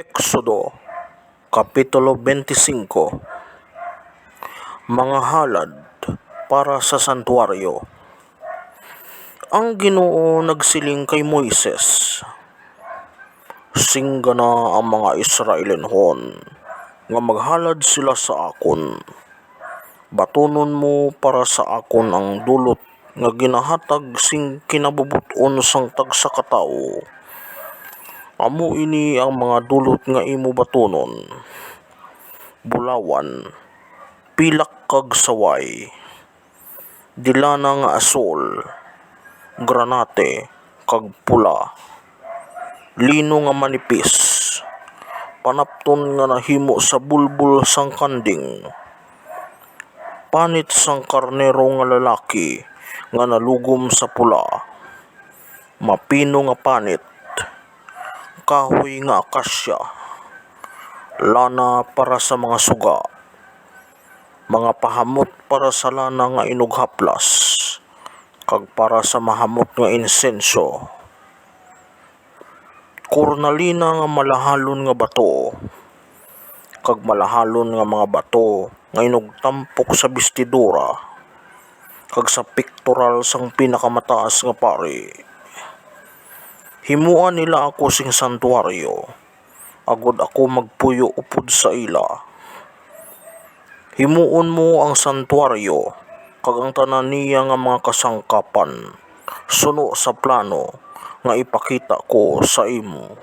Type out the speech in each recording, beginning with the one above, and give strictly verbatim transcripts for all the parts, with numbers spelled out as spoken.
Exodo, Kapitulo twenty-five. Mga halad para sa santuaryo. Ang Ginoo nagsiling kay Moises, "Singgana ang mga Israelinhon nga maghalad sila sa akon. Batunon mo para sa akon ang dulot nga ginahatag sing kinabubot-on sang tagsa ka tawo. Amo ini ang mga dulot nga imo batunon: bulawan, pilak kag saway, delana nga asul, granate, kag pula, lino nga manipis, panapton nga nahimo sa bulbol sang kanding, panit sang karnero nga lalaki nga nalugom sa pula, mapino nga panit, kahoy nga akasya, lana para sa mga suga, mga pahamot para sa lana nga inughaplas, kag para sa mahamot nga insenso, kornalina nga malahalon nga bato, kag malahalon nga mga bato nga inugtampok sa bestidura kag sa pektoral sang Pinakamataas nga Pari. Himoa nila ako sing santuaryo, agod ako magpuyo upod sa ila. Himuon mo ang santuaryo kag ang tanan niya nga mga kasangkapan suno sa plano nga ipakita ko sa imo."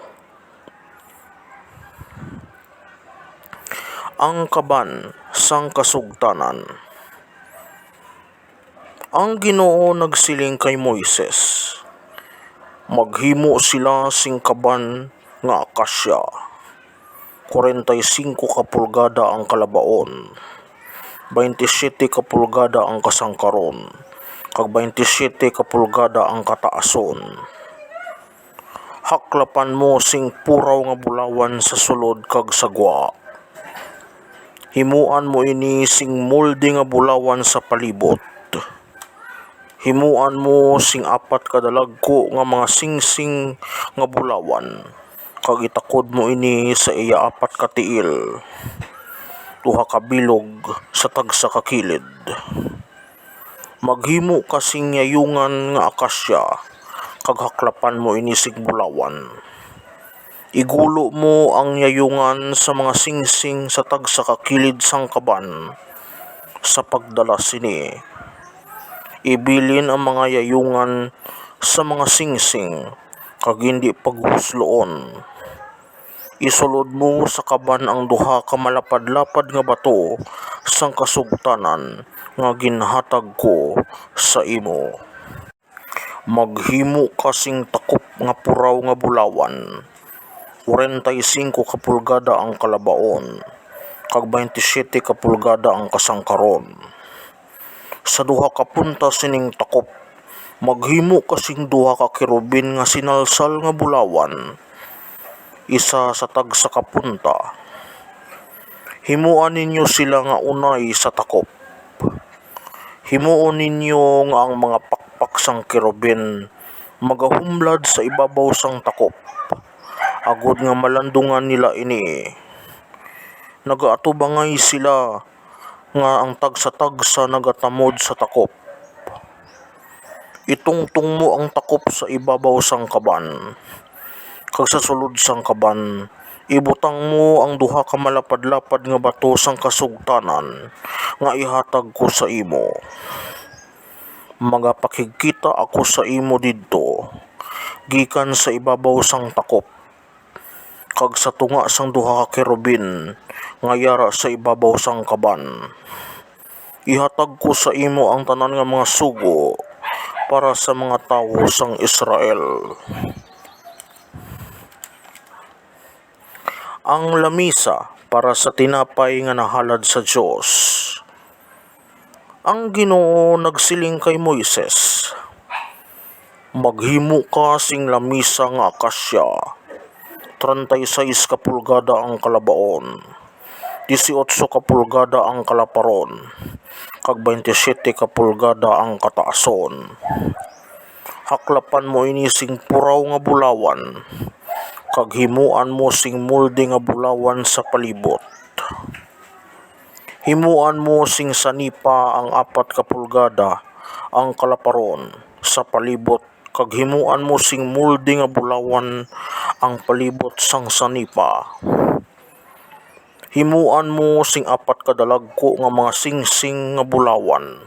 Ang kaban sang kasugtanan. Ang Ginoo nagsiling kay Moises, "Maghimo sila sing kaban nga akasya, kwarenta y singko ka pulgada ang kalabaon, baynte siyete ka pulgada ang kasangkaron, kag baynte siyete ka pulgada ang kataason. Haklapan mo sing puraw nga bulawan sa sulod kag sa gwa. Himuan mo ini sing molde nga bulawan sa palibot. Himuan mo sing apat ka dalagku nga mga singsing nga bulawan, kag itakod mo ini sa iya apat ka tiil, duha ka bilog sa tagsa ka kilid. Maghimo ka sing yayungan nga akasya, kag haklapan mo ini sing bulawan. Igulo mo ang yayungan sa mga singsing sa tagsa ka kilid sang kaban, sa pagdala sini. Ibilin ang mga yayungan sa mga singsing, kag indi paghusloon. Isulod mo sa kaban ang duha ka malapad-lapad nga bato sang kasugtanan nga ginhatag ko sa imo. Maghimo ka sing takop nga puraw nga bulawan, kwarenta y singko ka pulgada ang kalabaon, kag baynte siyete ka pulgada ang kasangkaron. Sa duha ka punta sining takop, maghimo ka sing duha ka kerubin nga sinalsal nga bulawan, isa sa tagsa ka punta. Himoa ninyo sila nga unay sa takop. Himuon ninyo nga ang mga pakpak sang kerubin magahumlad sa ibabaw sang takop, agod nga malandungan nila ini. Nagaatubangay sila nga ang tagsa-tagsa nagatamod sa takop. Itungtong mo ang takop sa ibabaw sang kaban, kag sa sulod sang kaban, ibutang mo ang duha ka malapad-lapad nga bato sang kasugtanan nga ihatag ko sa imo. Magapakigkita ako sa imo didto, gikan sa ibabaw sang takop, kag sa tunga sang duha ka kerubin nga yara sa ibabaw sang kaban. Ihatag ko sa imo ang tanan nga mga sugo para sa mga tawo sang Israel. Ang lamisa para sa tinapay nga nahalad sa Dios. Ang Ginoo nagsiling kay Moises, "Maghimo ka sing lamisa nga akasya, treinta y seis ka pulgada ang kalabaon, dieciocho ka pulgada ang kalaparon, kag baynte siyete ka pulgada ang kataason. Haklapan mo ini sing puraw nga bulawan, kag himuan mo sing molde nga bulawan sa palibot. Himuan mo sing sanipa ang apat ka pulgada ang kalaparon sa palibot, kag himuan mo sing molde nga bulawan ang palibot sang sanipa. Himuan mo sing apat ka dalagku nga mga singsing nga bulawan,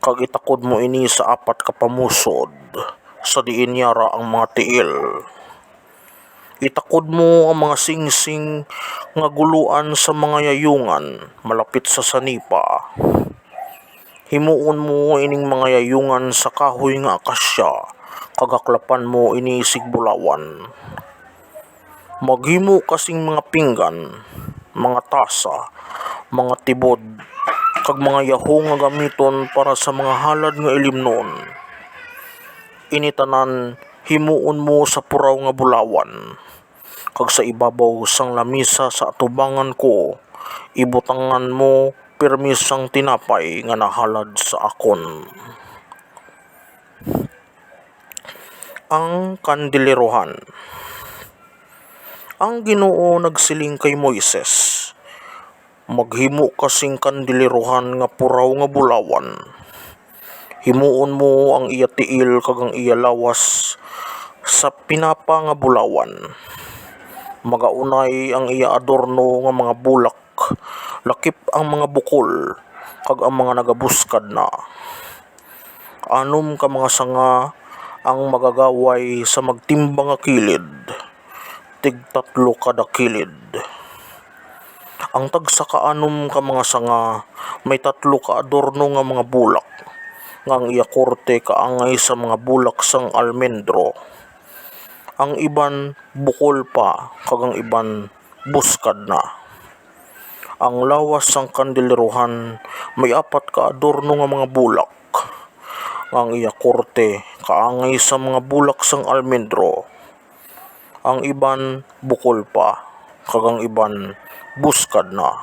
kag itakod mo ini sa apat ka pamusod, sa diin yara ang mga tiil. Itakod mo ang mga singsing nga guluan sa mga yayungan malapit sa sanipa. Himuon mo ining mga yayungan sa kahoy nga akasya, kag haklapan mo ini sig bulawan. Maghimo ka sing mga pinggan, mga tasa, mga tibod, kag mga yahong nga gamiton para sa mga halad nga ilimnon. Ini tanan himuon mo sa puraw nga bulawan, kag sa ibabaw sang lamisa sa atubangan ko, ibutangan mo pirme sang tinapay nga nahalad sa akon. Ang kandelerohan. Ang Ginoo nagsiling kay Moises, "Maghimo ka sing kandelerohan nga puraw nga bulawan. Himuon mo ang iya tiil kag ang iya lawas sa pinapa nga bulawan. Magaunay ang iya adorno nga mga bulak, lakip ang mga bukol, kag ang mga nagabuskad na. Anom ka mga sanga ang magagaway sa magtimbang nga kilid, tigtatlo kada kilid. Ang tagsa ka anom ka mga sanga may tatlo ka adorno nga mga bulak, nga ang iya korte kaangay sa mga bulak sang almendro. Ang iban bukol pa, kag ang iban buskad na. Ang lawas sang kandelerohan may apat ka adorno nga mga bulak, nga ang iya korte kaangay sa mga bulak sang almendro. Ang iban bukol pa, kag ang iban buskad na.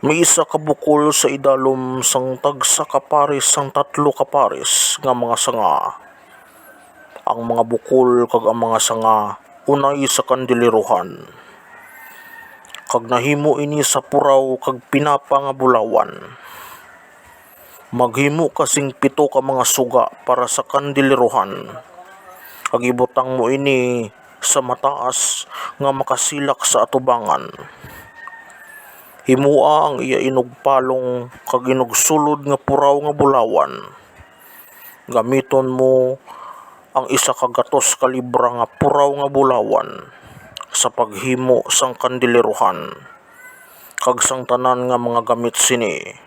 May isa ka bukol sa idalom sang tagsa ka pares sang tatlo ka pares nga mga sanga. Ang mga bukol kag ang mga sanga unay sa kandelerohan, kag nahimo ini sa puraw kag pinapa nga bulawan. Maghimo ka sing pito ka mga suga para sa kandelerohan, kag ibutang mo ini sa mataas nga makasilak sa atubangan. Himoa ang iya inugpalong kag inugsulod nga puraw nga bulawan. Gamiton mo ang isa ka gatos ka libra nga puraw nga bulawan sa paghimo sang kandelerohan, kag sang tanan nga mga gamit sini.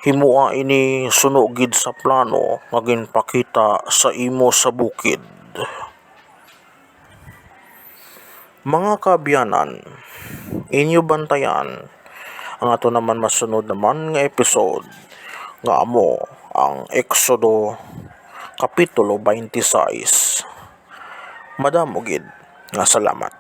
Himoa ini suno gid sa plano nga ginpakita sa imo sa bukid." Mga kaabyanan, inyo bantayan ang ato naman masunod naman nga episode, nga amo ang Exodo Kapitulo twenty-six. Madamo gid nga salamat.